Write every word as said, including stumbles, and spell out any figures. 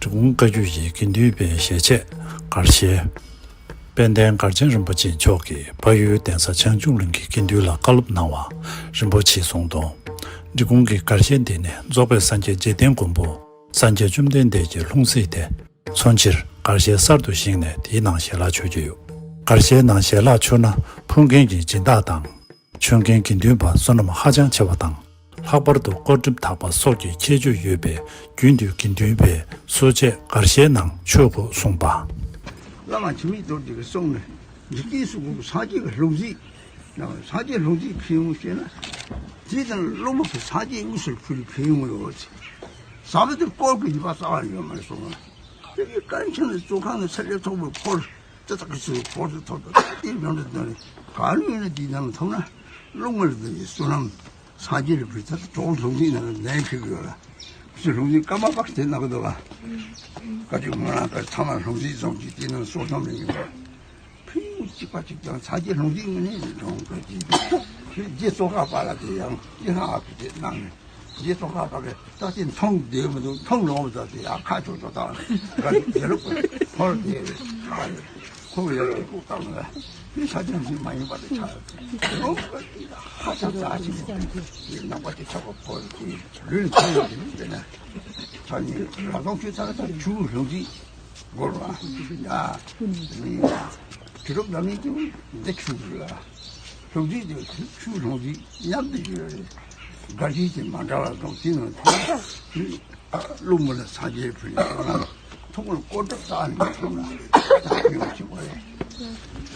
འབྲི་གུང་བཀའ་བརྒྱུད་ཀྱི་དགེ་འདུན་པའི་ཞལ་ཆད་སྒར་ཞལ། དཔལ་ལྡན་མགར་ཆེན་རིན་པོ་ཆེ་མཆོག་གིས་བལ་ཡུལ་གདན་ས་བྱང་ཆུབ་གླིང་གི་དགེ་འདུན་ལ་བཀའ་སློབ་གནང་བ་རིན་པོ་ཆེས་གསུངས་དོན། འབྲི་གུང་གི་སྒར་ཞལ་འདི་ནི་རྫོགས་པའི་སངས་རྒྱས་འཇིག་རྟེན་མགོན་པོ་སངས་རྒྱས་བཅོམ་ལྡན་འདས་ཀྱི་ལྷུང་བཟེད་དེ། མཚོན་ཕྱིར་སྒར་ཞལ་གསར་དུ་བཞེངས་ནས་དེའི་ནང་ཞལ་ལག་མཆོད་ཀྱི་ཡོད། སྒར་ཞལ་ནང་ཞལ་ལག་མཆོད་ན་ཕུལ་མཁན་གྱི་སྦྱིན་བདག་དང་། མཆོད་མཁན་དགེ་འདུན་པ་བསོད་ནམས་ཧ་ཅང་ཆེ་བ་དང་། ལྷག་པར་དུ་སྐོར་གྲིབ་དག་པ་སོགས་ཀྱི་ཁྱད་ཆོས་ཡོད་པས། རྒྱུན་དུ་དགེ་འདུན་པས་གསོལ་ཆས་སྒར་ཞལ་ནང་མཆོད་དགོས་གསུངས་པ། བླ་མ་འཆི་མེད་རྡོ་རྗེ་གིས་གསུངས་ནས། འཇིག་རྟེན་གསུམ་མགོན་སངས་རྒྱས་ཀྱི་ལྷུང་བཟེད། སངས་རྒྱས་ལྷུང་བཟེད་ཕུལ་ཡོང་ཞེ་ན། དེ་ལྟར་སློབ་མ་གིས་སངས་རྒྱས་དངོས་སུ་ཕུལ་ཕུལ་ཡོང་ཡོད་ཟེར། ཟ་མ་དེ་སྐོར་གྱི་ཡིན་པ་རྩ་བ་ཡོད་མ་རེད་གསུངས། དེ་གི་དཀར་ཆེན་ནས་གཙོ་ཁང་ནས་ཚ་ལས་ཐོག་པའི་འཁོར་དེ་དག་གི་ཚུལ་འཁོར་དུ་ཐོབ་པའི་དེ་ཡོང་དུ་འདོན་ནས། ག་ལུས་ན་དེའི་ནང་ཐོབ་ན་སློབ་མ་ལ་དེ་བསོད་ནམས་སངས་རྒྱས་ལ་ཕུལ་ཚར་གྲོགས་ལྷུང་བཟེད་ནང་ལ་ལན་ཕུལ་གི་ཡོད་ལ། སུ་ལྷུང་བཟེད་སྐར་མ་པག་དེ་ནང་གི་འདུག་ག་ཅིག་མ་ལ་ག་ཚང་མ་ལྷུང་བཟེད་བཟུང་གི་དེ་ནང་སོ་སོ་མི་ཡོད། ཕུལ་གཅིག་པ་གཅིག་ཀྱང་ཚ་རྒྱས་ལྷུང་བཟེད་ངོས་ནས་གྲོང་ཁྱེར་གྱི་ཕུལ་རྗེས་སོ་ཁ་པ་ལ་དེ་ཡང་སྐྱེ་ལྷ་ཨ་ཁུ་དེ་གནང་ནས། རྗེས་སོ་ཁ་པ་གི་ད་དེ་མཐོང་བདེ་མི་འདུག་མཐོང་ལོང་མི་འདུག་དེ་ཡང་ཁ་ཆོག་ཆོག་དང་ག་རེ་རྒྱལ་ལུགས་ཀྱི་ཧོར་དེ་ཁ་རེ་ཁོ་ཡར་ལ་ལྐུགས་བཏང་ལ་དེ་ས་ཆ་འདི་མ་ཡིན་པ་དེ་ཆགས་ཡོང་གི་ཧ་ཅང་རྩ་ཆེན་པོ་དེ་ནང་པ་དེ་ཆགས་པ་ཕོ་དེ་ལུས་ལ་ཁྱེར་ཡོང་དེ་ནས་ད་ནི་ལ་དོང་ཁྱོད་ཚ་ལ་ད་ཆུ་ལྷུང་བཟེད། སྒོར་བ། ཡ། མི། དུས་རབས་ལ་མི་དེ་འདི་ཆུ་ལ། ལྷུང་བཟེད་དེ་ཆུ་ལྷུང་བཟེད་མཉམ་དུ་ཡོད་རེད། སྒར་ཞལ་གྱི་མ་འདྲ་བ་དང་དེ་ནང་ཐོག་སློབ་མ་ལ་ས་རྒྱས་ཕུལ་ནས་ཐོག་མར་སྐོར་གྲབས་བཏང་ནས་ཐོག་ལ་ད་ཡོང་ཆེན་པོ་རེད།